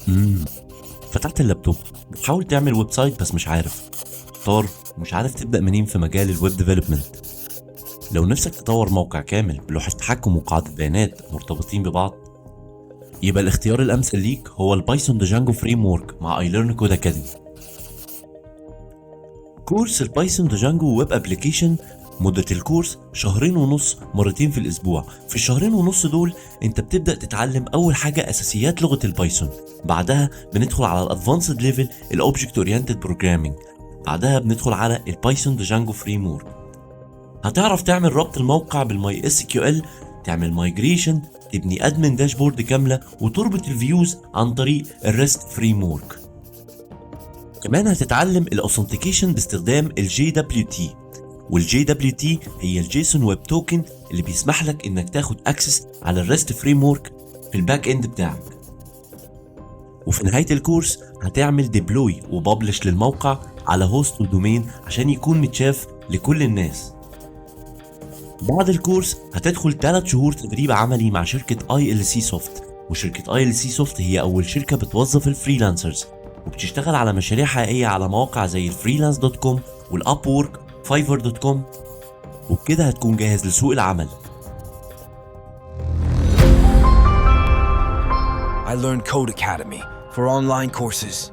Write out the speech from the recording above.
امم فتحت اللابتوب، بتحاول تعمل website بس مش عارف، محتار ومش عارف تبدأ منين في مجال ال web development. لو نفسك تطور موقع كامل بلوحة تحكم وقاعدة بيانات مرتبطين ببعض، يبقى الاختيار الأمثل ليك هو ال Python Django framework مع iLearn Code Academy. كورس ال Python Django web application، مدة الكورس شهرين ونص، مرتين في الأسبوع. في الشهرين ونص دول أنت بتبدأ تتعلم أول حاجة أساسيات لغة ال Python، بعدها بندخل على ال advanced level، ال object oriented programming، بعدها بندخل على ال Python Django framework. هتعرف تعمل ربط الموقع بال MySQL، تعمل migration، تبني admin dashboard كامله، وتربط ال views عن طريق ال REST framework. كمان هتتعلم ال authentication باستخدام ال JWT، وال JWT هي ال JSON Web Token اللي بيسمح لك انك تاخد access على ال REST framework في ال back end بتاعك. وفي نهاية الكورس هتعمل deploy و publish للموقع على host و domain عشان يكون متشاف لكل الناس. بعد الكورس هتدخل 3 شهور تدريب عملي مع شركة ILC Soft، وشركة ILC Soft هي أول شركة بتوظف ال freelancers وبتشتغل على مشاريع حقيقية على مواقع زي ال Freelance.com وال Upwork، Fiverr.com، وبكده هتكون جاهز لسوق العمل. iLearn Code Academy for online courses.